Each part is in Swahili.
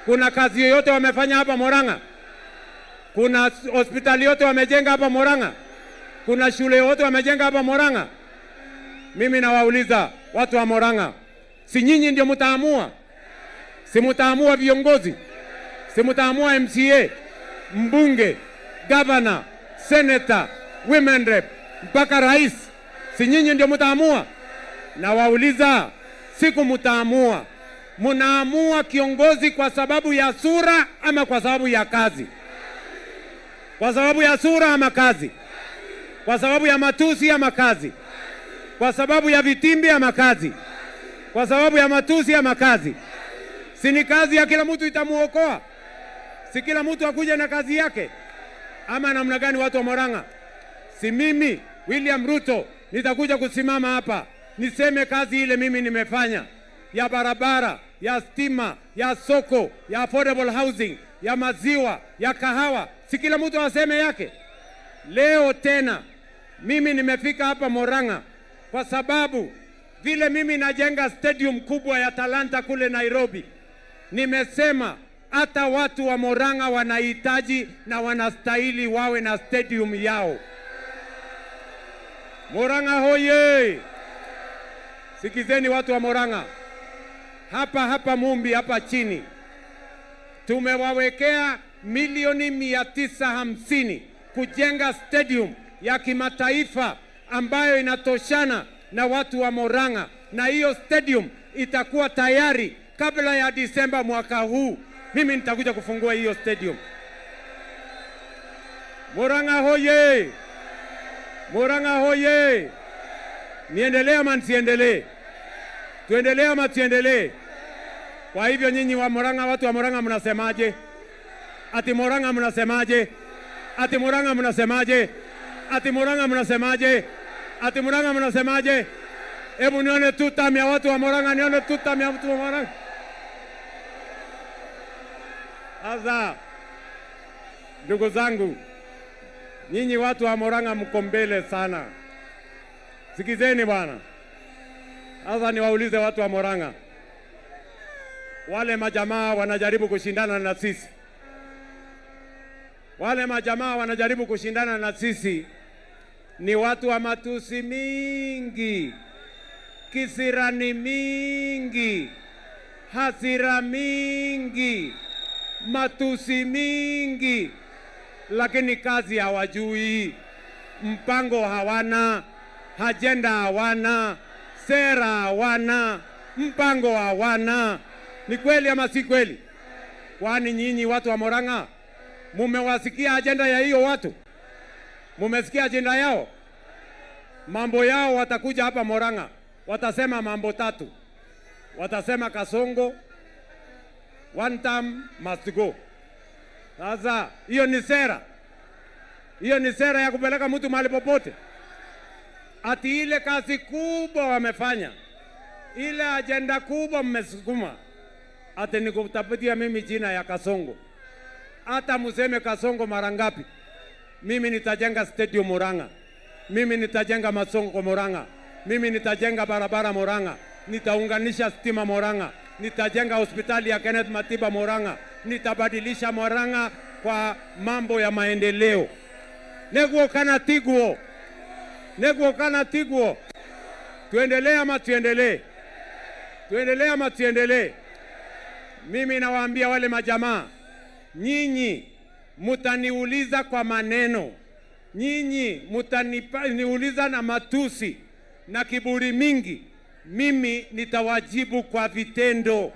Kuna kazi yoyote wamefanya hapa Murang'a? Kuna hospitali yote wamejenga hapa Murang'a? Kuna shule yote wamejenga hapa Murang'a? Mimi nawauliza watu wa Murang'a, si nyinyi ndio mtaamua? Si mtaamua viongozi? Si mtaamua MCA, mbunge, governor, senator, women rep mpaka rais? Si nyinyi ndio mtaamua? Nawauliza, siku mtaamua, mnaamua kiongozi kwa sababu ya sura ama kwa sababu ya kazi? Kwa sababu ya sura ama kazi? Kwa sababu ya matusi ama kazi? Kwa sababu ya vitimbi ama kazi? Kwa sababu ya matusi ama kazi? Si ni kazi ya kila mtu itamuokoa? Si kila mtu akuje na kazi yake? Ama namna gani, watu wa Murang'a? Si mimi William Ruto nitakuja kusimama hapa niseme kazi ile mimi nimefanya ya barabara, ya stima, ya soko, ya affordable housing, ya maziwa, ya kahawa. Si kila mtu aseme yake? Leo tena mimi nimefika hapa Murang'a kwa sababu vile mimi najenga stadium kubwa ya Talanta kule Nairobi, nimesema hata watu wa Murang'a wanahitaji na wanastahili wawe na stadium yao. Murang'a hoye! Sikizeni watu wa Murang'a, hapa hapa Mumbi hapa chini tumewawekea milioni 950 kujenga stadium ya kimataifa ambayo inatoshana na watu wa Murang'a, na hiyo stadium itakuwa tayari kabla ya Disemba mwaka huu. Mimi nitakuja kufungua hiyo stadium. Murang'a hoye! Murang'a hoye! Niendelee ama nisiendelee? Tuendelee ama tuendelee? Kwa hivyo nyinyi wa Murang'a, watu wa Murang'a mnasemaje? Ati Murang'a mnasemaje? Ati Murang'a mnasemaje? Ati Murang'a mnasemaje? Ati Murang'a mnasemaje? Hebu nione tutam ya watu wa Murang'a, nione tutam ya watu wa Murang'a. Sasa ndugu zangu, nyinyi watu wa Murang'a mko mbele sana. Sikizeni bwana. Sasa niwaulize watu wa Murang'a, wale majamaa wanajaribu kushindana na sisi, wale majamaa wanajaribu kushindana na sisi ni watu wa matusi mingi, kisirani mingi, hasira mingi, matusi mingi, lakini kazi hawajui, mpango hawana, ajenda hawana, sera hawana, mpango hawana. Ni kweli ama si kweli? Kwani nyinyi watu wa Murang'a mumewasikia ajenda ya hiyo watu? Mumesikia ajenda yao? Mambo yao watakuja hapa Murang'a, watasema mambo tatu. Watasema Kasongo one term must go. Sasa hiyo ni sera, hiyo ni sera ya kupeleka mtu mahali popote. Ati ile kazi kubwa wamefanya, ile ajenda kubwa mmesukuma, ati ni kutafutia mimi jina ya Kasongo. Hata museme Kasongo mara ngapi, mimi nitajenga stadium Murang'a, mimi nitajenga masoko Murang'a, mimi nitajenga barabara Murang'a, nitaunganisha stima Murang'a, nitajenga hospitali ya Kenneth Matiba Murang'a, nitabadilisha Murang'a kwa mambo ya maendeleo. Neguo kana tiguo? Neguo kana tiguo? Tuendelee ama tuendelee? Tuendelee ama tuendelee? Mimi nawaambia wale majamaa, nyinyi mutaniuliza kwa maneno, nyinyi mutaniuliza na matusi na kiburi mingi, mimi nitawajibu kwa vitendo.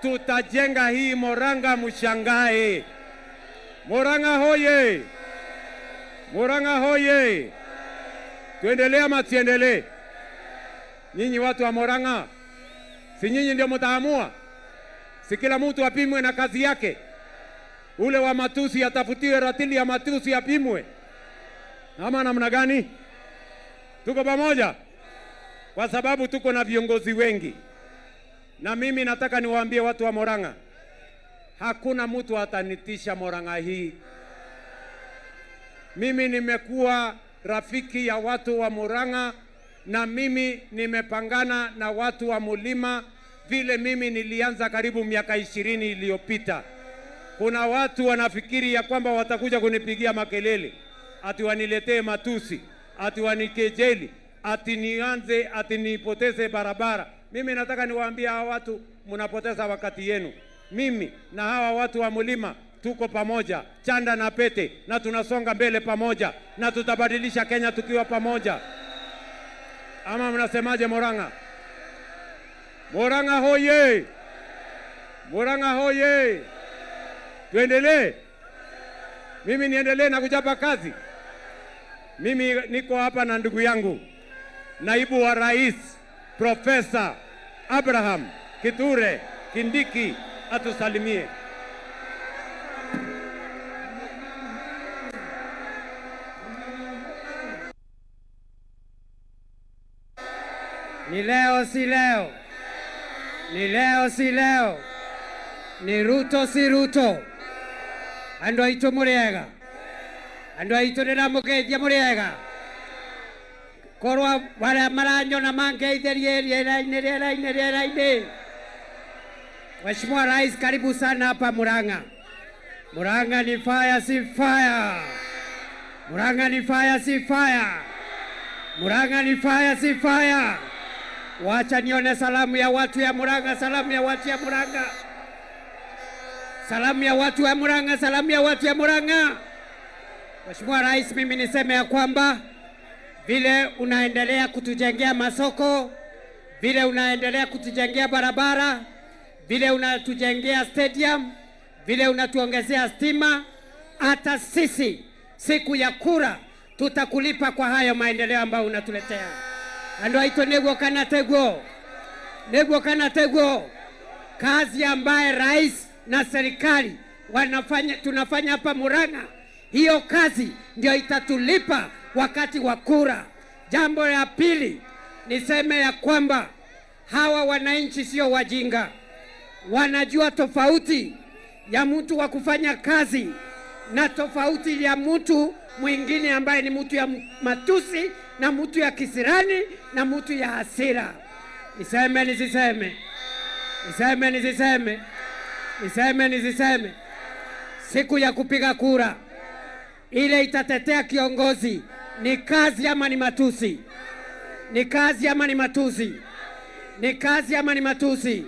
Tutajenga hii Murang'a, mshangae. Murang'a hoye! Murang'a hoye! Tuendelee ama tuendelee? Nyinyi watu wa Murang'a, si nyinyi ndio mtaamua? Si kila mtu apimwe na kazi yake? Ule wa matusi atafutiwe ratili ya matusi apimwe, ama namna gani? Tuko pamoja? Kwa sababu tuko na viongozi wengi, na mimi nataka niwaambie watu wa Murang'a, hakuna mtu atanitisha Murang'a hii. Mimi nimekuwa rafiki ya watu wa Murang'a, na mimi nimepangana na watu wa Mulima vile mimi nilianza karibu miaka 20 iliyopita. Kuna watu wanafikiri ya kwamba watakuja kunipigia makelele, ati waniletee matusi, ati wanikejeli, ati nianze, ati nipoteze barabara. Mimi nataka niwaambie hawa watu, mnapoteza wakati yenu. Mimi na hawa watu wa mlima tuko pamoja, chanda na pete, na tunasonga mbele pamoja, na tutabadilisha Kenya tukiwa pamoja. Ama mnasemaje, Murang'a? Murang'a hoye! Murang'a hoye! Tuendelee? Mimi niendelee na kuchapa kazi? Mimi niko hapa na ndugu yangu naibu wa rais Profesa Abraham Kithure Kindiki atusalimie. Ni leo si leo, ni leo si leo, ni Ruto si Ruto. Andu aitu muriega, andu aitu ndiramugeithia muriega. Korwa baria maranyona mangeithirie riera-inĩ riera-inĩ riera-inĩ. Mheshimiwa Rais, karibu sana hapa Murang'a. Murang'a ni fire si fire. Murang'a ni fire si fire. Murang'a ni fire si fire. Wacha nione salamu ya watu ya Murang'a, salamu ya watu ya Murang'a, salamu ya watu ya Murang'a, salamu ya watu ya Murang'a. Mheshimiwa Rais, mimi niseme ya kwamba vile unaendelea kutujengea masoko, vile unaendelea kutujengea barabara, vile unatujengea stadium, vile unatuongezea stima, hata sisi siku ya kura tutakulipa kwa hayo maendeleo ambayo unatuletea. Andu aitu niguo kana teguo, niguo kana teguo. Kazi ambaye rais na serikali wanafanya, tunafanya hapa Murang'a, hiyo kazi ndio itatulipa wakati wa kura. Jambo la pili niseme ya kwamba hawa wananchi sio wajinga, wanajua tofauti ya mtu wa kufanya kazi na tofauti ya mtu mwingine ambaye ni mtu ya matusi na mtu ya kisirani na mtu ya hasira. Niseme nisiseme? Niseme nisiseme? Niseme nisiseme? Siku ya kupiga kura ile itatetea kiongozi ni kazi ama ni matusi? Ni kazi ama ni matusi? Ni kazi ama ni matusi?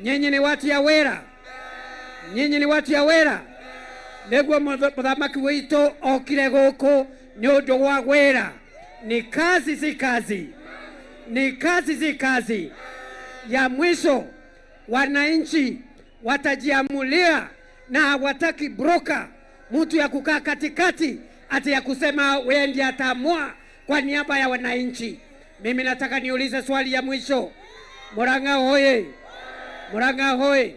Nyinyi ni watu ya wera, nyinyi ni watu ya wera. Niguo muthamaki witu okire guku ni undu wa wira. Ni kazi si kazi? Ni kazi si kazi? Ya mwisho, wananchi watajiamulia na hawataki broker, mtu ya kukaa katikati ati ya kusema wewe ndiye ataamua kwa niaba ya wananchi. Mimi nataka niulize swali ya mwisho. Murang'a hoye! Murang'a hoye!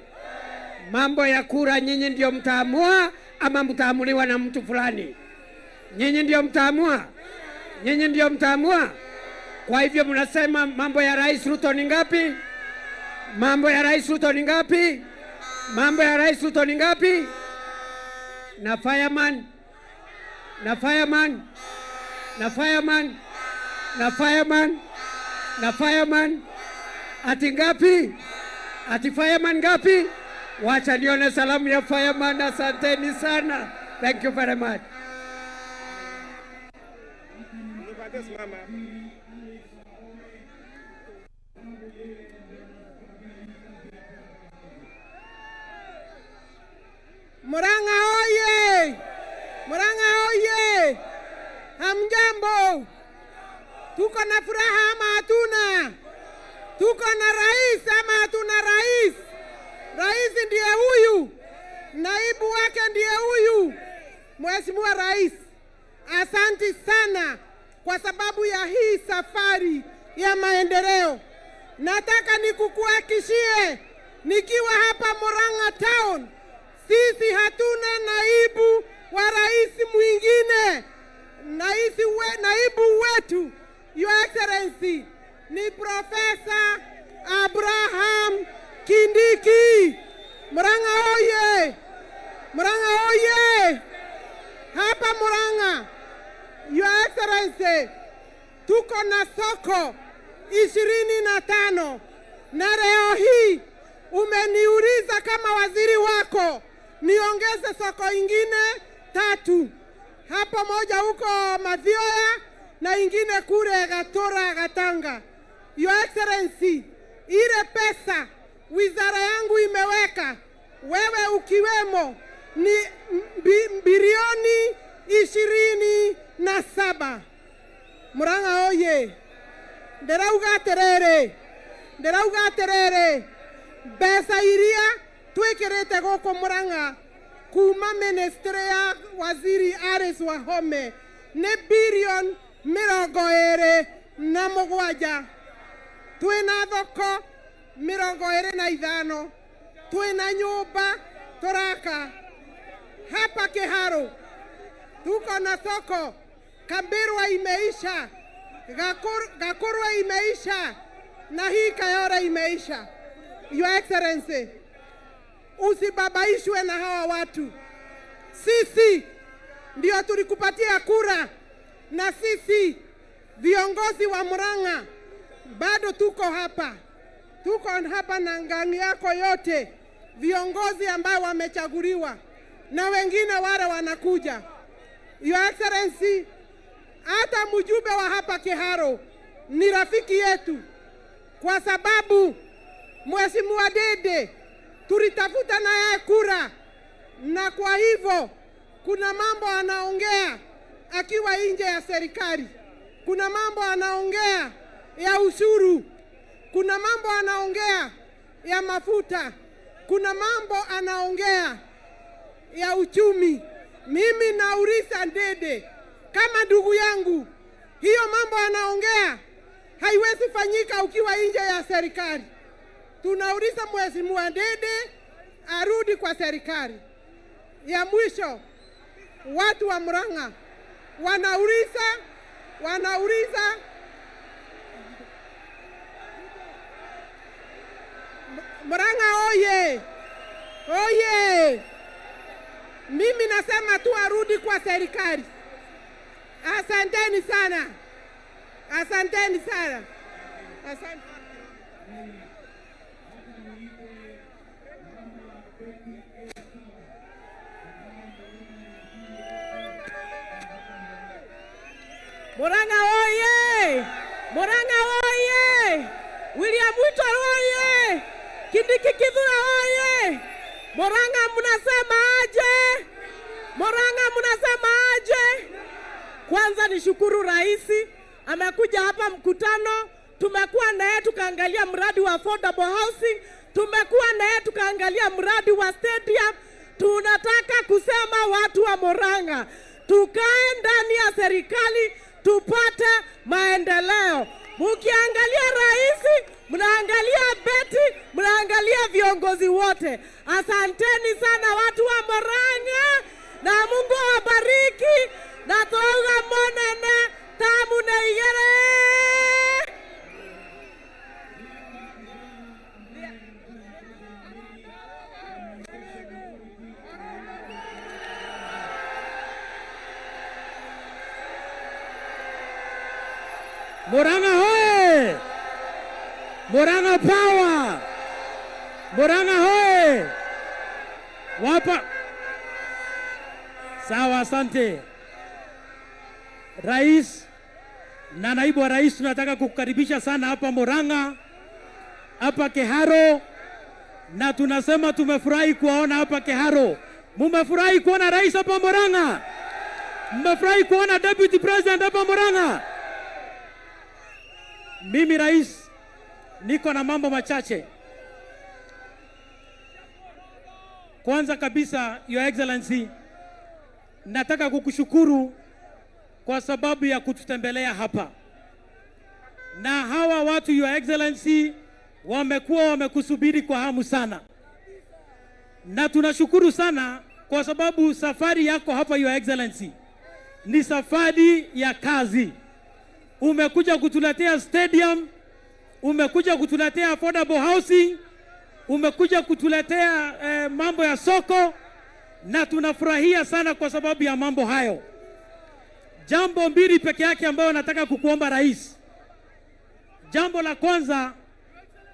Mambo ya kura nyinyi ndio mtaamua ama mtaamuliwa na mtu fulani? Nyinyi ndio mtaamua? Nyinyi ndio mtaamua? Kwa hivyo mnasema mambo ya Rais Ruto ni ngapi? Mambo ya Rais Ruto ni ngapi? Mambo ya Rais Ruto ni ngapi? Na fireman, na fireman, na fireman, na fireman, na fireman, ati ngapi? Ati fireman ngapi? Wacha nione salamu ya fireman. Asanteni sana, thank you very much. Simama. Murang'a oye! Murang'a oye! Hamjambo? Tuko na furaha ama hatuna? Tuko na rais ama hatuna rais? Rais ndiye huyu, naibu wake ndiye huyu. Mheshimiwa Rais, asanti sana kwa sababu ya hii safari ya maendeleo. Nataka nikukuhakishie nikiwa hapa Murang'a Town, sisi hatuna naibu wa rais mwingine. Naibu wetu, Your Excellency, ni Profesa Abraham Kindiki. Murang'a oye! Murang'a oye! Hapa Murang'a, Your Excellency, tuko na soko 25. Na leo hii umeniuliza kama waziri wako niongeze soko ingine tatu hapo, moja huko Mathioya na ingine kule Gatura Gatanga. Your Excellency, ile pesa wizara yangu imeweka, wewe ukiwemo, ni bilioni 27. Murang'a oye! Ndĩrauga atĩrĩrĩ, ndĩrauga atĩrĩrĩ, mbeca iria twĩkĩrĩte gũkũ Murang'a kuma ministry ya waziri Alice Wahome nĩ bilioni 27. Twĩna thoko 25, twĩna nyũmba tũraka hapa Kiharu, tuko na soko Kambirwa imeisha, Gakurwa imeisha na hii Kayora imeisha. Your Excellency, usibabaishwe na hawa watu. Sisi ndio tulikupatia kura, na sisi viongozi wa Murang'a bado tuko hapa, tuko hapa na ngangi yako yote, viongozi ambao wamechaguliwa na wengine wale wanakuja. Your Excellency, hata mjumbe wa hapa Kiharu ni rafiki yetu, kwa sababu Mheshimiwa Dede tulitafuta na yeye kura, na kwa hivyo kuna mambo anaongea akiwa nje ya serikali, kuna mambo anaongea ya ushuru, kuna mambo anaongea ya mafuta, kuna mambo anaongea ya uchumi. Mimi nauliza Ndede kama ndugu yangu, hiyo mambo anaongea haiwezi fanyika ukiwa nje ya serikali. Tunauliza Mheshimiwa Ndede arudi kwa serikali. Ya mwisho, watu wa Murang'a wanauliza Murang'a oye! Oye! Mimi nasema tu arudi kwa serikali. Asanteni sana, asanteni sana, asante. Murang'a oye! Murang'a oye! William Ruto oye! Kindiki Kithure oye! Murang'a mnasema aje? Murang'a mnasema aje? Kwanza nishukuru rais, amekuja hapa mkutano, tumekuwa naye tukaangalia mradi wa affordable housing, tumekuwa naye tukaangalia mradi wa stadium. Tunataka kusema watu wa Murang'a tukae ndani ya serikali tupate maendeleo. Mkiangalia rais, mnaangalia Betty, mnaangalia viongozi wote. Asanteni sana watu wa Murang'a, na Mungu awabariki na twauga monene tamu na igere. Murang'a hoye! Murang'a power! Murang'a hoye! Wapa. Sawa, asante. Rais na naibu wa rais, tunataka kukukaribisha sana hapa Murang'a, hapa Kiharu, na tunasema tumefurahi kuwaona hapa Kiharu. Mumefurahi kuona rais hapa Murang'a? Mmefurahi kuona deputy president hapa Murang'a? Mimi rais, niko na mambo machache. Kwanza kabisa, Your Excellency, nataka kukushukuru kwa sababu ya kututembelea hapa. Na hawa watu, Your Excellency, wamekuwa wamekusubiri kwa hamu sana, na tunashukuru sana kwa sababu safari yako hapa, Your Excellency, ni safari ya kazi. Umekuja kutuletea stadium, umekuja kutuletea affordable housing, umekuja kutuletea mambo ya soko, na tunafurahia sana kwa sababu ya mambo hayo. Jambo mbili peke yake ambayo nataka kukuomba rais. Jambo la kwanza,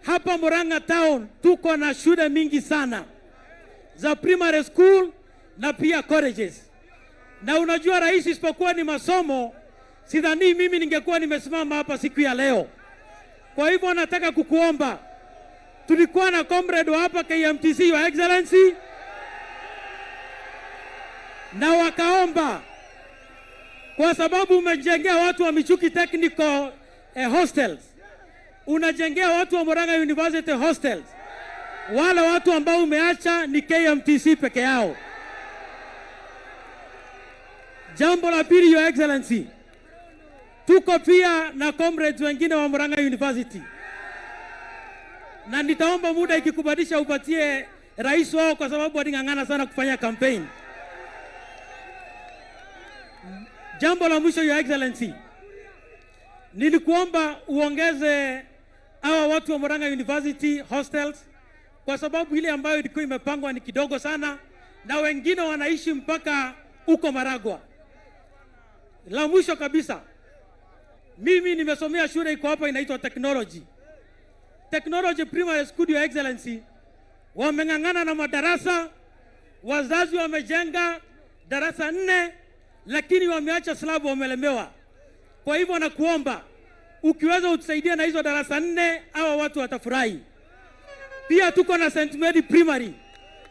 Hapa Murang'a town tuko na shule mingi sana za primary school na pia colleges. Na unajua rais, isipokuwa ni masomo, sidhani mimi ningekuwa nimesimama hapa siku ya leo. Kwa hivyo nataka kukuomba, tulikuwa na comrade wa hapa KMTC, Your Excellency, na wakaomba kwa sababu umejengea watu wa Michuki Technical hostels, unajengea watu wa Murang'a University hostels, wale watu ambao umeacha ni KMTC peke yao. Jambo la pili, Your Excellency, tuko pia na comrades wengine wa Murang'a University, na nitaomba muda ikikubalisha upatie rais wao, kwa sababu aling'ang'ana sana kufanya campaign. Jambo la mwisho, Your Excellency, nilikuomba uongeze hawa watu wa Murang'a University hostels kwa sababu ile ambayo ilikuwa imepangwa ni kidogo sana, na wengine wanaishi mpaka huko Maragua. La mwisho kabisa, mimi nimesomea shule iko hapa inaitwa Technology. Technology Primary School, Your Excellency, wameng'ang'ana na madarasa, wazazi wamejenga darasa nne, lakini wameacha slab, wamelemewa. Kwa hivyo nakuomba ukiweza utusaidie na hizo darasa nne, hawa watu watafurahi. Pia tuko na St Mary Primary,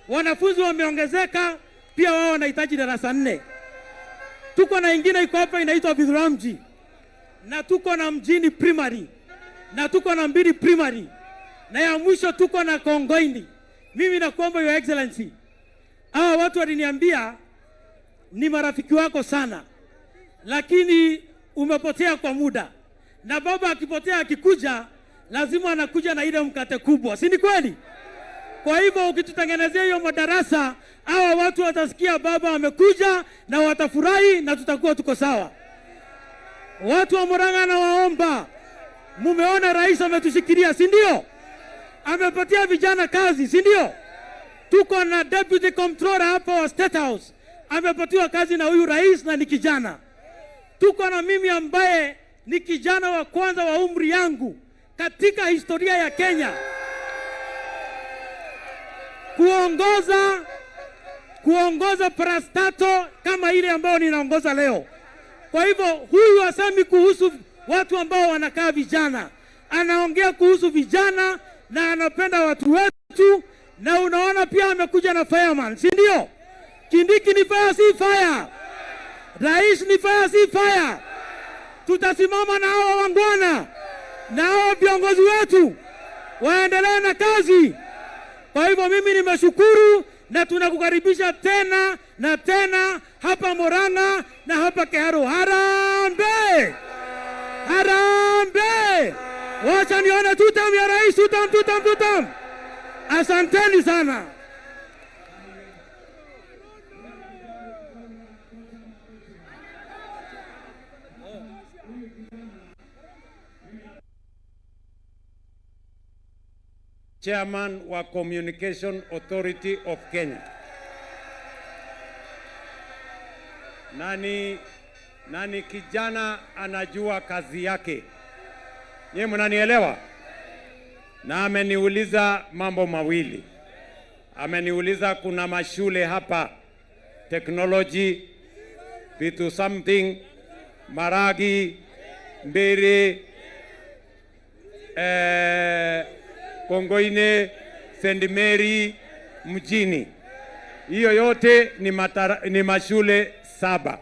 wanafunzi wameongezeka, pia wao wanahitaji darasa nne. Tuko na ingine iko hapa inaitwa Vidhuramji, na tuko na Mjini Primary, na tuko na Mbili Primary, na ya mwisho tuko na Kongoini. Mimi nakuomba Your Excellency, hawa watu waliniambia ni marafiki wako sana, lakini umepotea kwa muda, na baba akipotea akikuja, lazima anakuja na ile mkate kubwa, si ni kweli? Kwa hivyo ukitutengenezea hiyo madarasa, hawa watu watasikia baba amekuja na watafurahi na tutakuwa tuko sawa. Watu wa Murang'a nawaomba, mumeona rais ametushikilia, si ndio? Amepatia vijana kazi, si ndio? Tuko na deputy comptroller hapa wa State House amepatiwa kazi na huyu rais na ni kijana. Tuko na mimi ambaye ni kijana wa kwanza wa umri yangu katika historia ya Kenya kuongoza parastatal kama ile ambayo ninaongoza leo. Kwa hivyo huyu hasemi kuhusu watu ambao wanakaa vijana, anaongea kuhusu vijana na anapenda watu wetu, na unaona pia amekuja na fireman, si ndio? Kindiki ni fire, si fire? Rais ni fire, si fire? Tutasimama na hawa wangwana na hawa viongozi wetu waendelee na kazi. Kwa hivyo mimi nimeshukuru na tunakukaribisha tena na tena hapa Murang'a na hapa Kiharu. Harambee! Harambee! Wacha nione tutam ya rais, tutam, tutam, tutam. Asanteni sana. Chairman wa Communication Authority of Kenya. Nani kijana anajua kazi yake. Nyie mnanielewa? Na ameniuliza mambo mawili. Ameniuliza kuna mashule hapa technology, vitu something, Maragi, Mbere, Kongoine, St Mary mjini. Hiyo yote ni mashule 7,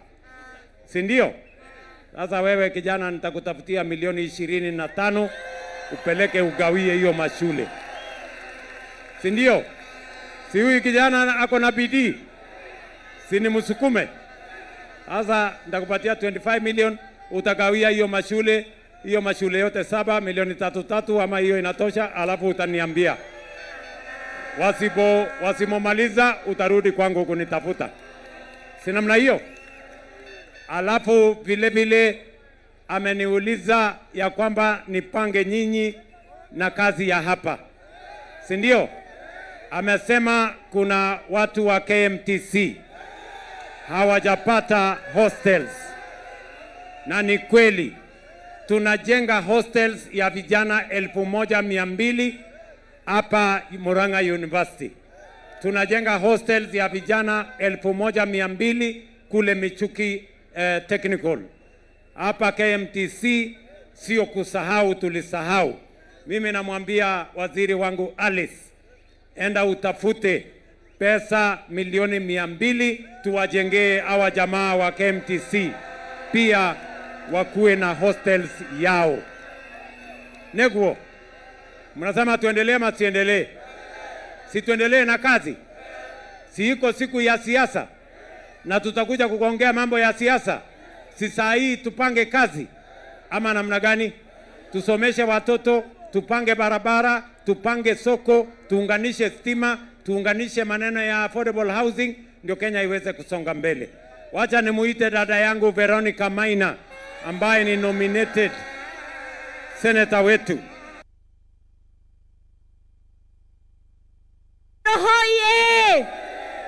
si ndio? Sasa wewe kijana, nitakutafutia milioni 25 upeleke ugawie hiyo mashule, si ndio? Si huyu kijana ako na bidii, si ni msukume? Sasa nitakupatia 25 million utagawia hiyo mashule, hiyo mashule yote 7, milioni 3 ama hiyo inatosha, alafu utaniambia. Wasimomaliza utarudi kwangu kunitafuta. Si namna hiyo? Alafu vile vile ameniuliza ya kwamba nipange nyinyi na kazi ya hapa, si ndio? Amesema kuna watu wa KMTC hawajapata hostels, na ni kweli tunajenga hostels ya vijana 1200 hapa Murang'a University. Tunajenga hostels ya vijana 1200 kule Michuki Technical. Hapa KMTC sio kusahau, tulisahau. Mimi namwambia waziri wangu Alice, enda utafute pesa milioni 200 tuwajengee hawa jamaa wa KMTC pia wakuwe na hostels yao. Neguo, mnasema tuendelee ama tusiendelee? Si tuendelee na kazi? Si iko siku ya siasa na tutakuja kuongea mambo ya siasa? Si saa hii tupange kazi ama namna gani? Tusomeshe watoto, tupange barabara, tupange soko, tuunganishe stima, tuunganishe maneno ya affordable housing, ndio Kenya iweze kusonga mbele. Wacha nimuite dada yangu Veronica Maina ambaye ni nominated senator wetu. Hoye!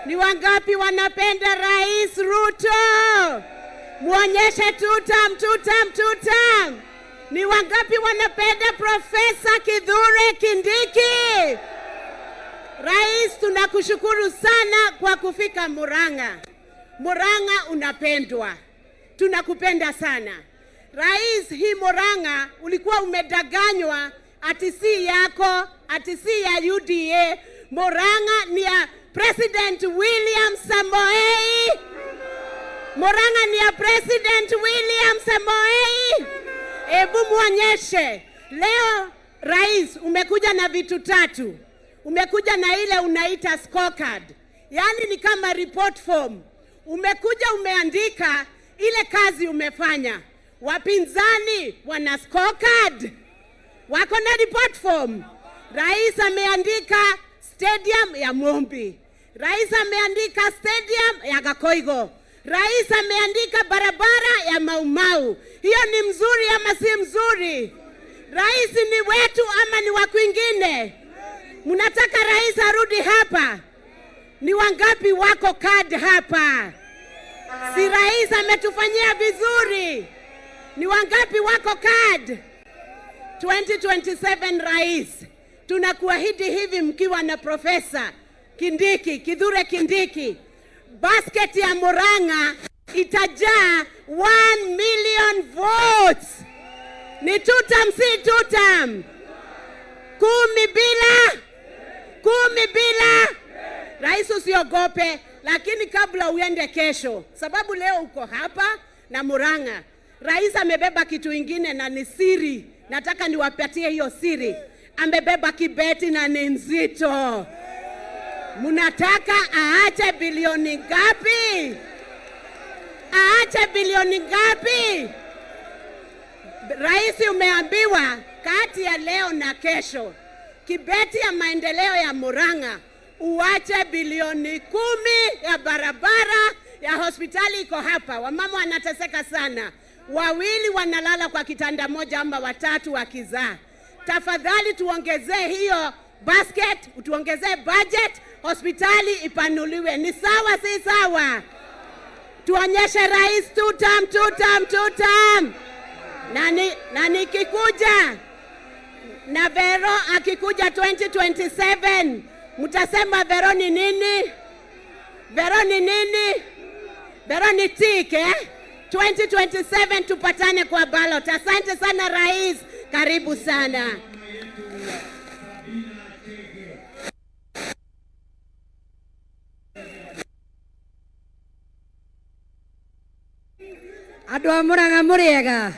Ni wangapi wanapenda Rais Ruto? Muonyeshe tutam, tutam, tutam. Ni wangapi wanapenda Profesa Kithure Kindiki? Rais, tunakushukuru sana kwa kufika Murang'a. Murang'a unapendwa, tunakupenda sana Rais. Hii Murang'a ulikuwa umedanganywa ati si yako, ati si ya UDA. Murang'a ni ya President William Samoei. Murang'a ni ya President William Samoei. Ebu muonyeshe leo. Rais, umekuja na vitu tatu. Umekuja na ile unaita scorecard, yaani ni kama report form. Umekuja umeandika ile kazi umefanya. Wapinzani wana scorecard, wako na report form. Rais ameandika stadium ya Mumbi, Rais ameandika stadium ya Gakoigo, Rais ameandika barabara ya Maumau. Hiyo ni mzuri ama si mzuri? Rais ni wetu ama ni wa kwingine? Mnataka rais arudi hapa? Ni wangapi wako card hapa? Si rais ametufanyia vizuri? Ni wangapi wako card? 2027 rais, tunakuahidi hivi, mkiwa na Profesa Kindiki, Kithure Kindiki, basket ya Murang'a itajaa 1 million votes. Ni tutam, si tutam? 10 bila, 10 bila. Rais, usiogope, lakini kabla uende kesho, sababu leo uko hapa na Murang'a, rais amebeba kitu ingine na ni siri. Nataka niwapatie hiyo siri. Amebeba kibeti na ni nzito. Mnataka aache bilioni ngapi? Aache bilioni ngapi? Rais, umeambiwa kati ya leo na kesho, kibeti ya maendeleo ya Murang'a uache bilioni 10 ya barabara ya hospitali iko hapa. Wamama wanateseka sana, wawili wanalala kwa kitanda moja ama watatu wakizaa. Tafadhali tuongezee hiyo basket, tuongezee budget, hospitali ipanuliwe. Ni sawa, si sawa? Tuonyeshe rais tutam, tutam, tutam. Na nikikuja na Vero akikuja 2027 mtasema Vero ni nini? Vero ni nini? Vero ni tick, eh? 2027 tupatane kwa ballot. Asante sana rais, karibu sana. Andå a Må rega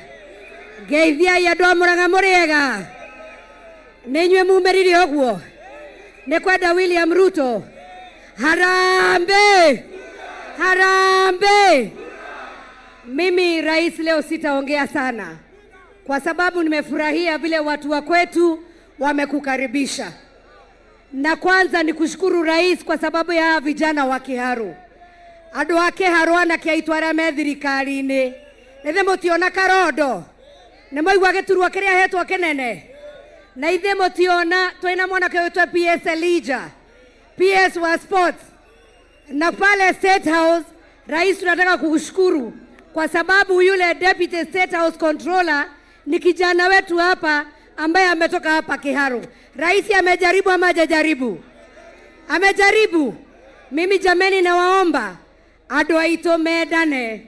ngeithiai andå a Må rega nä inyuä mumä rire å guo nä kwenda William Ruto. Harambee, harambee. Mimi rais, leo sitaongea sana kwa sababu nimefurahia vile watu wa kwetu wamekukaribisha, na kwanza ni kushukuru rais kwa sababu ya hawa vijana wa Kiharu. Andå a Kiharu anake aitũ arĩa me thirikari-inĩ nĩthĩ mũtiona karondo nĩ mwaigua gĩturwa kĩrĩa hetwo kĩnene na ithuĩ mũtiona twĩna mwanake wĩtwo PS Elijah, PS wa sports na pale State House. Rais, tunataka kukushukuru kwa sababu yule Deputy State House Controller ni kijana wetu hapa. ambaye ametoka hapa Kiharu. Rais amejaribu ama hajajaribu? Amejaribu. Mimi jameni, nawaomba andũ aitũ mendane,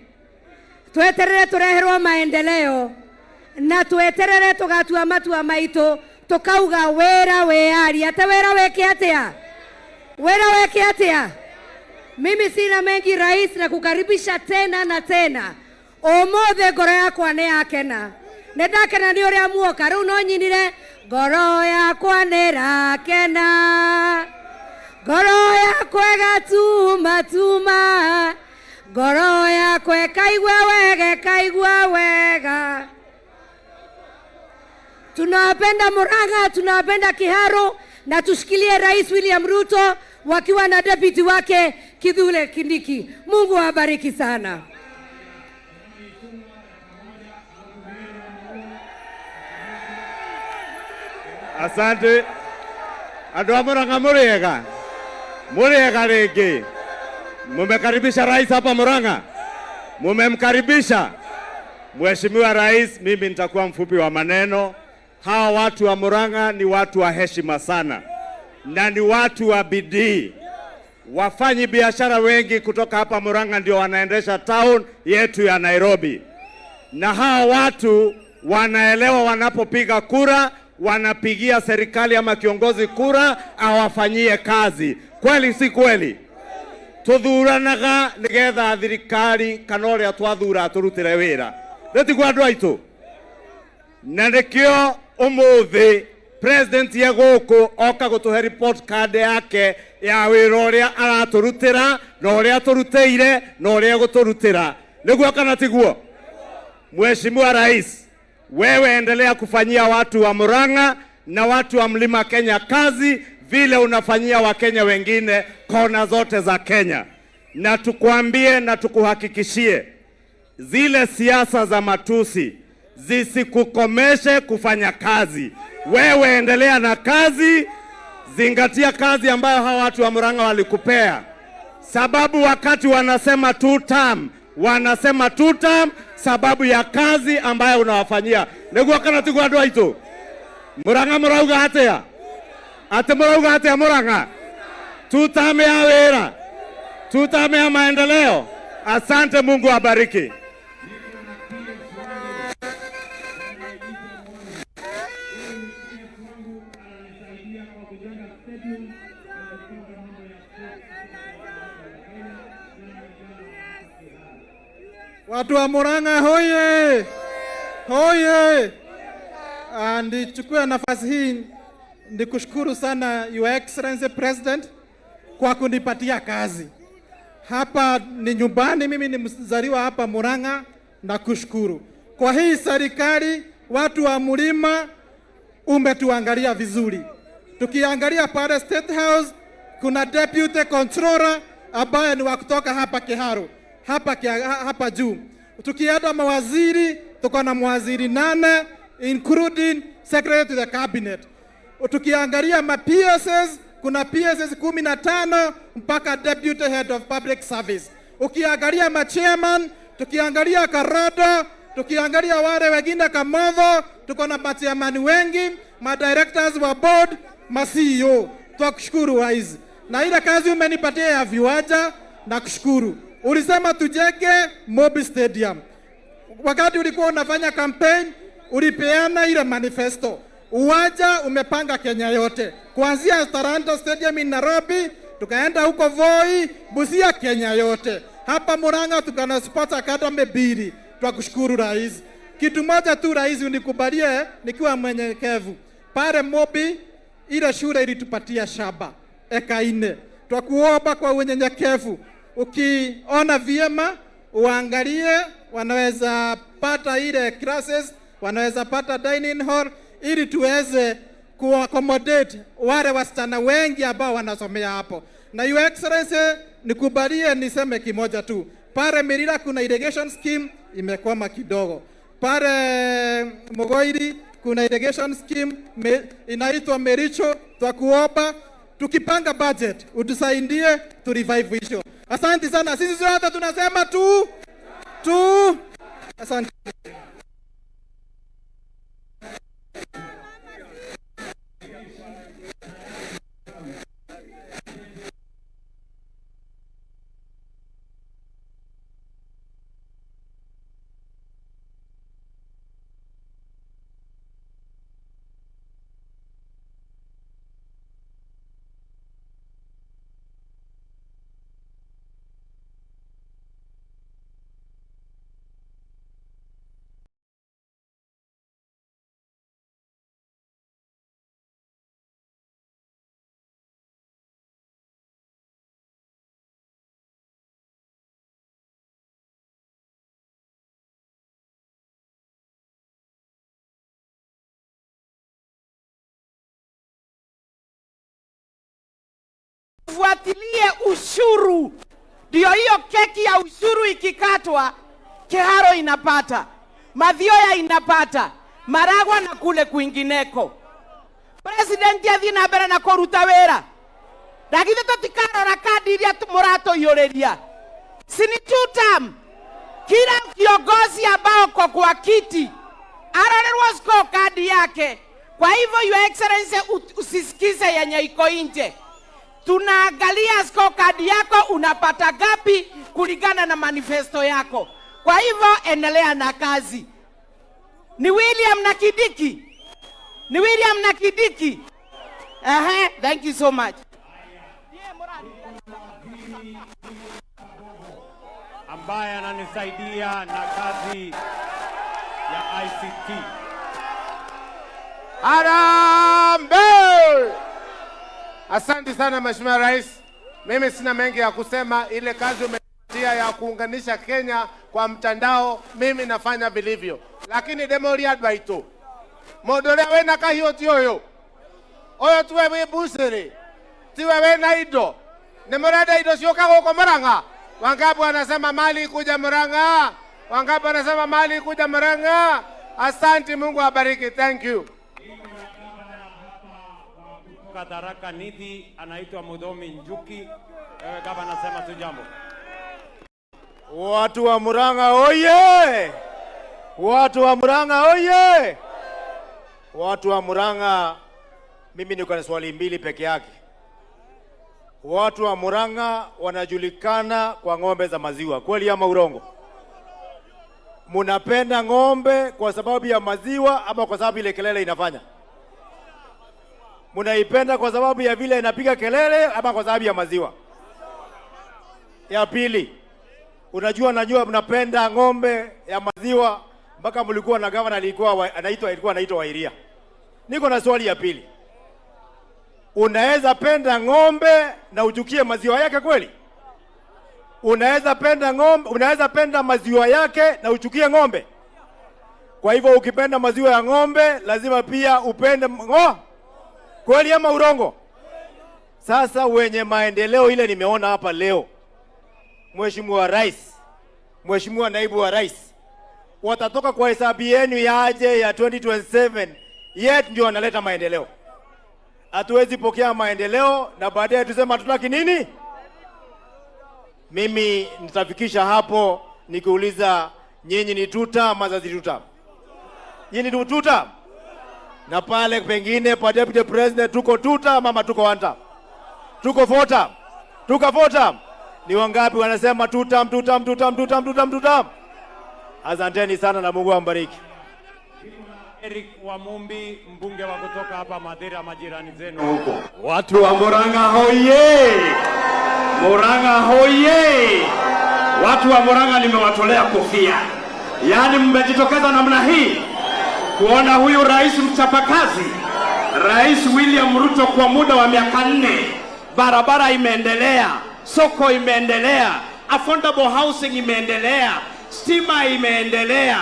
tweterere tũreherwo maendeleo na tweterere tũgatua matua maitũ tukauga wĩra wĩyaria ate wĩra wĩke atĩa, wĩra wĩke atĩa. Mimi sina mengi rais, na kukaribisha tena na tena. Ũmũthĩ ngoro yakwa nĩ yakena, nĩ ndakena nĩ ũrĩa muoka. Rĩu no nyinire ngoro yakwa nĩ rakena, ngoro yakwa ĩgatuma tuma, ngoro yakwa ĩkaigua wega, ĩkaigua wega. Tunawapenda Murang'a, tunawapenda Kiharu, na tushikilie Rais William Ruto wakiwa na deputy wake Kithure Kindiki. Mungu awabariki sana. Asante. Andũ a Murang'a mũrĩega? Mũrĩega rĩngĩ? Mumekaribisha rais hapa Murang'a? Mumemkaribisha? Mheshimiwa Rais, mimi nitakuwa mfupi wa maneno. Hawa watu wa Murang'a ni watu wa heshima sana na ni watu wa bidii. Wafanyi biashara wengi kutoka hapa Murang'a ndio wanaendesha town yetu ya Nairobi, na hawa watu wanaelewa wanapopiga kura, wanapigia serikali ama kiongozi kura awafanyie kazi. Kweli si kweli? Tuthuranaga nigetha thirikari kana uria twathura aturutire wira, nĩtiguo andũ aitũ? Na nĩkĩo ũmũthĩ president ye gũkũ oka gũtũhe report card yake ya wĩra ũrĩa aratũrutĩra na ũrĩa atũrutĩire na ũrĩa egũtũrutĩra. Nĩguo kana tiguo? Mheshimiwa Rais, wewe endelea kufanyia watu wa Murang'a na watu wa Mlima Kenya kazi vile unafanyia Wakenya wengine kona zote za Kenya. Na tukwambie na tukuhakikishie, zile siasa za matusi zisikukomeshe kufanya kazi. Wewe endelea na kazi, zingatia kazi ambayo hawa watu wa Murang'a walikupea, sababu wakati wanasema two term, wanasema two term sababu ya kazi ambayo unawafanyia. Nĩguo kana tiguo andũ aitũ? Murang'a mũrauga atĩa? Atĩ mũrauga atĩa Murang'a? Two term ya wĩra, two term ya maendeleo. Asante, Mungu abariki. Watu wa Murang'a hoye! Hoye! Ndichukue nafasi hii nikushukuru sana Your Excellency President kwa kunipatia kazi. Hapa ni nyumbani, mimi ni mzaliwa hapa Murang'a, na kushukuru. Kwa hii serikali watu wa mlima umetuangalia vizuri. Tukiangalia pale State House kuna deputy controller ambaye ni wa kutoka hapa Kiharu, hapa juu. Tukienda mawaziri tuko na mawaziri 8 including secretary to the cabinet. Tukiangalia ma PSs kuna PSs 15 mpaka deputy head of public service. Ukiangalia ma chairman, tukiangalia Karodo, tukiangalia wale wengine Kamotho, tuko na ma chairman wengi, ma directors wa board, ma CEO. Twakushukuru rais. Na ile kazi umenipatia ya viwanja na kushukuru. Ulisema tujenge Mobi Stadium. Wakati ulikuwa unafanya campaign ulipeana ile manifesto. Uwanja umepanga Kenya yote. Kuanzia Talanta Stadium in Nairobi, tukaenda huko Voi, Busia, Kenya yote. Hapa Murang'a tuko na Sports Academy 2. Twakushukuru rais. Kitu moja tu rais unikubalie nikiwa mwenyekevu. Pale Mobi ile shule ilitupatia shamba eka 4. Twakuomba kwa unyenyekevu, ukiona vyema uangalie wanaweza pata ile classes, wanaweza pata dining hall ili tuweze kuaccommodate wale wasichana wengi ambao wanasomea hapo. Na Your Excellency, nikubalie niseme kimoja tu. Pale Mirira kuna irrigation scheme imekwama kidogo. Pale Mugoiri kuna irrigation scheme inaitwa Mericho. Twakuomba tukipanga budget utusaidie tu revive hicho. Asante sana. Sisi sote tunasema tu tu. Asante. Tufuatilie ushuru, ndio hiyo keki ya ushuru ikikatwa, Kiharo inapata, Mathioya inapata, Maragwa na kule kwingineko. President athie na mbere na kuruta wira, na githĩ tũtikarora kandi iria mũratũiyũrĩria? Si ni two term? Kila kiongozi ambao ko kwa kiti arorerwo scorecard yake. Kwa hivyo, Your Excellency, usisikize yenye iko nje. Tunaangalia scorecard yako, unapata gapi kulingana na manifesto yako. Kwa hivyo endelea na kazi. Ni William na Kindiki, ni William na Kindiki. Ehe, thank you so much. Ambaye ananisaidia na kazi ya ICT. Harambee! Asante sana, Mheshimiwa Rais. Mimi sina mengi ya kusema. Ile kazi umepatia ya kuunganisha Kenya kwa mtandao, mimi nafanya vilivyo, lakini ndĩmũrie andũ aitũ, mũndũ ũrĩa wĩna kahiũ ti ũyũ, ũyũ tiwe wĩ mbucĩrĩ, tiwe wĩna indo. Nĩ mũrenda indo ciũka gũkũ Murang'a? Wangapi wanasema mali kuja Murang'a? Wangapi wanasema mali kuja Murang'a? Asante, Mungu abariki. Thank you. Kutoka Tharaka Nithi anaitwa Muthomi Njuki. Wewe gavana, sema tu jambo. Watu wa Murang'a oye! Watu wa Murang'a oye! Watu wa Murang'a, mimi niko na swali mbili peke yake. Watu wa Murang'a wanajulikana kwa ng'ombe za maziwa, kweli ama urongo? Munapenda ng'ombe kwa sababu ya maziwa ama kwa sababu ile kelele inafanya? Munaipenda kwa sababu ya vile inapiga kelele ama kwa sababu ya maziwa? Ya pili, unajua, najua mnapenda ng'ombe ya maziwa mpaka mlikuwa na gavana alikuwa anaitwa Wa Iria. Niko na swali ya pili. Unaweza penda ng'ombe na uchukie maziwa yake kweli? Unaweza penda ng'ombe, unaweza penda maziwa yake na uchukie ng'ombe? Kwa hivyo ukipenda maziwa ya ng'ombe lazima pia upende ngo. Kweli ama urongo? Sasa wenye maendeleo ile nimeona hapa leo, Mheshimiwa Rais, Mheshimiwa Naibu wa Rais, watatoka kwa hesabu yenu yaje ya 2027, yet ndio wanaleta maendeleo. Hatuwezi pokea maendeleo na baadaye tusema hatutaki nini? Mimi nitafikisha hapo nikiuliza, nyinyi ni tuta ama si tuta? Nyinyi ni tuta? Na pale pengine pa Deputy President tuko tuta ama tuko one term? Tuko four term? Tuko four term? Ni wangapi wanasema tutam, tutam, tutam, tutam, tutam, tutam? Asanteni sana na Mungu ambariki. Eric Wamumbi, mbunge wa kutoka hapa Mathira, majirani zenu huko. Watu wa Murang'a hoye! Murang'a hoye! Watu wa Murang'a nimewatolea kofia, yaani mmejitokeza namna hii kuona huyu rais mchapakazi, Rais William Ruto, kwa muda wa miaka 4, barabara imeendelea, soko imeendelea, affordable housing imeendelea, stima imeendelea.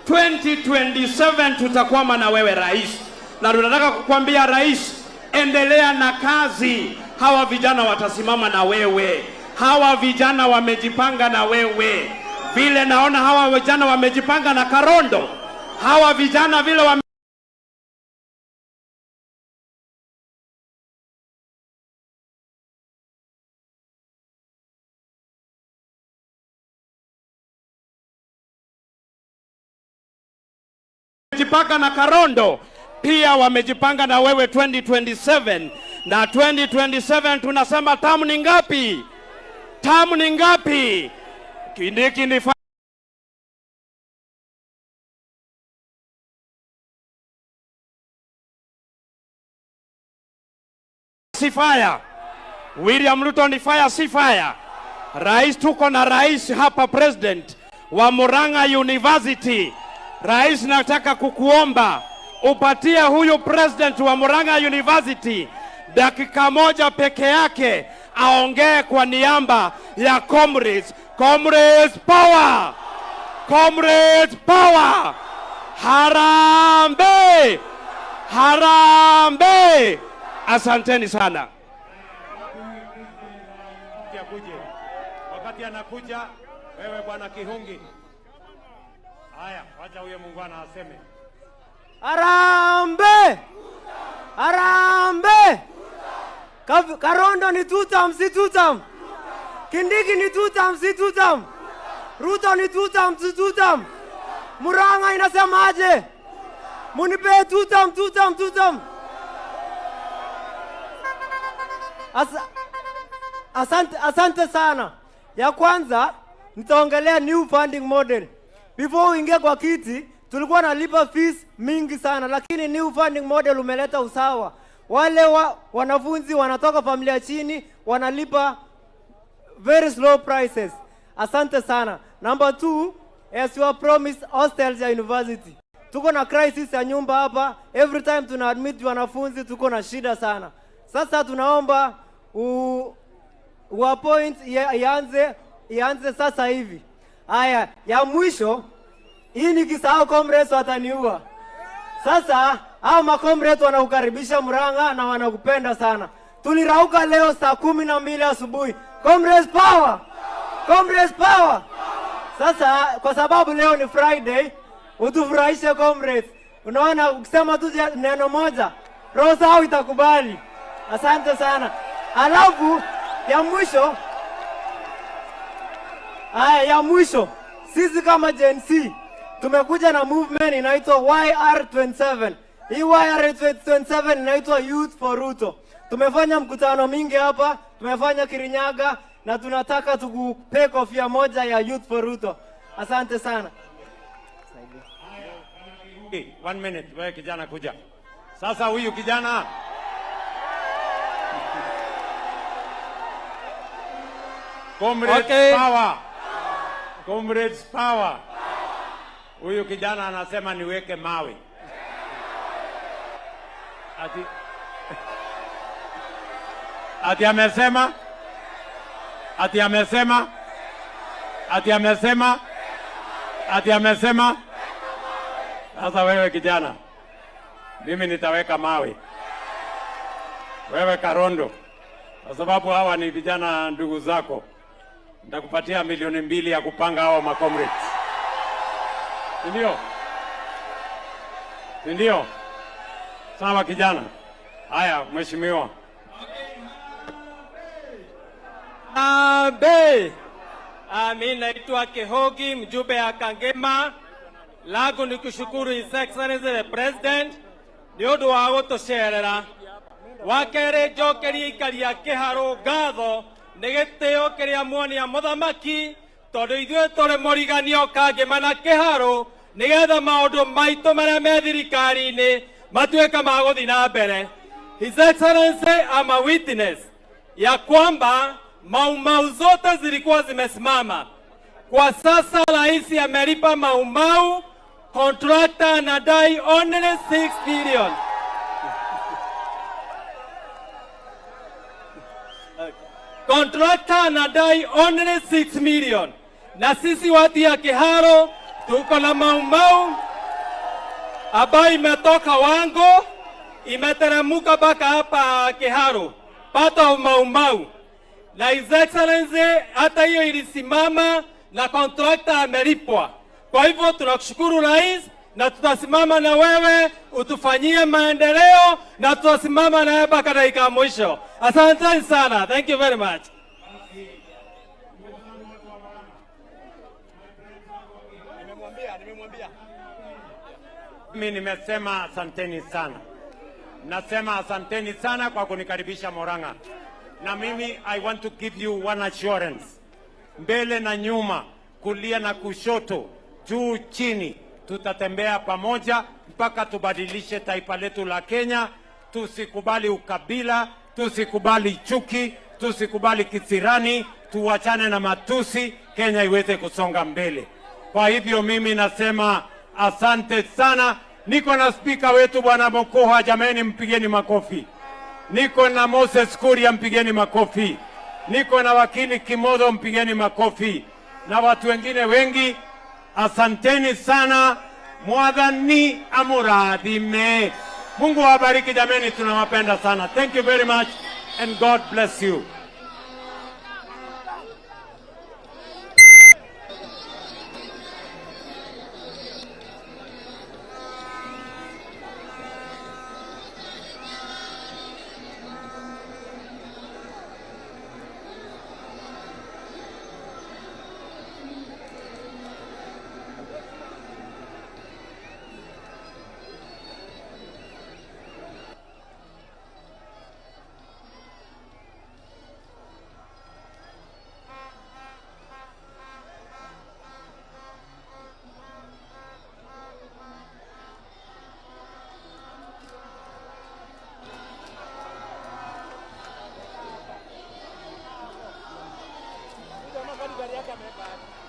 2027 tutakwama na wewe rais, na tunataka kukwambia rais, endelea na kazi. Hawa vijana watasimama na wewe, hawa vijana wamejipanga na wewe. Vile naona hawa vijana wamejipanga na Karondo, hawa vijana vile wamejipanga na Karondo pia wamejipanga na wewe 2027, na 2027 tunasema tamu ni ngapi? Tamu ni ngapi? Kindiki ni si fire. William Ruto ni fire, si fire. Rais, tuko na rais hapa, president wa Murang'a University. Rais, nataka kukuomba upatie huyu president wa Murang'a University dakika moja peke yake aongee kwa niaba ya comrades. Comrades power! Comrades power! Harambee! Harambee! Asanteni sana. Wakati anakuja wewe bwana Kihungi. Haya, wacha huyo muungwana aseme. Harambee! Harambee! Karondo ni tutam, si tutam? Kindiki ni tutam, si tutam? Ruto ni tutam, si tutam? Murang'a inasemaje? Munipe tutam, tutam, tutam. Asante, asante sana. Ya kwanza nitaongelea new funding model. Before uingie kwa kiti tulikuwa nalipa fees mingi sana, lakini new funding model umeleta usawa. Wale wanafunzi wanatoka familia chini wanalipa very slow prices. Asante sana. Number two, as you are promised, hostels ya university. Tuko na crisis ya nyumba hapa. Every time tuna admit wanafunzi tuko na shida sana. Sasa tunaomba uappoint ianze sasa hivi. Haya, ya mwisho hii nikisahau comrades wataniua. Sasa hao macomrades wanakukaribisha Murang'a na wanakupenda sana. Tulirauka leo saa 12 asubuhi. Comrades power! Comrades power! Sasa kwa sababu leo ni Friday, utufurahishe comrades. Unaona, ukisema tu neno moja, roho zao itakubali. Asante sana. Alafu ya mwisho, haya ya mwisho, sisi kama Gen Z tumekuja na movement inaitwa YR27. Hii YR27 inaitwa Youth for Ruto. Tumefanya mkutano mingi hapa, tumefanya Kirinyaga na tunataka tukupe kofia moja ya Youth for Ruto. Asante sana. Hey, one minute, wewe kijana kuja. Sasa huyu kijana. Comrades power. Comrades power. Huyu kijana anasema niweke mawe. Ati amesema? Ati amesema? Ati amesema? Ati amesema? Sasa wewe kijana, mimi nitaweka mawe. Wewe Karondo, kwa sababu hawa ni vijana ndugu zako, nitakupatia 2 milioni ya kupanga hawa macomrades. Si ndio? Si ndio? Sawa kijana. Haya, mheshimiwa. Abe. Mi naitwa Kehogi, mjumbe ya Kangema. Langu ni kushukuru His Excellency the President nĩ ũndũ wa gũtũcerera. Wa kerĩ, njokerie aikari a Kĩharũ ngatho nĩ gĩtĩo kĩrĩa muonia mũthamaki, tondũ ithuĩ tũrĩ mũriganio Kangema na Kĩharũ, nĩgetha maũndũ maitũ marĩa me thirikari-inĩ matuĩke ma gũthiĩ na mbere. His Excellency, I'm a witness ya kwamba Maumau zote zilikuwa zimesimama. Kwa sasa rais amelipa Maumau, contractor anadai only 6 billion. Contractor anadai only 6 million. Na sisi watu ya Kiharo tuko na Maumau ambayo imetoka Wango imeteremuka mpaka hapa Kiharo, part of Maumau, na His Excellency hata hiyo ilisimama na contractor amelipwa. Kwa hivyo tunakushukuru rais, na tutasimama na wewe utufanyie maendeleo, na tutasimama na wewe mpaka dakika ya mwisho. Asanteni sana, thank you very much. Nimemwambia, nimemwambia. Mimi nimesema asanteni sana. Nasema asanteni sana kwa kunikaribisha Murang'a. Na mimi I want to give you one assurance. Mbele na nyuma, kulia na kushoto, juu chini, tutatembea pamoja mpaka tubadilishe taifa letu la Kenya. Tusikubali ukabila, tusikubali chuki, tusikubali kisirani, tuwachane na matusi, Kenya iweze kusonga mbele. Kwa hivyo mimi nasema asante sana. Niko na spika wetu Bwana Mokoha, jameni, mpigeni makofi. Niko na Moses Kuria, mpigeni makofi. Niko na wakili Kimotho, mpigeni makofi, na watu wengine wengi. Asanteni sana. Mwathani amurathime. Mungu awabariki jameni, tunawapenda sana. Thank you very much and God bless you. Rais ameweka ahadi.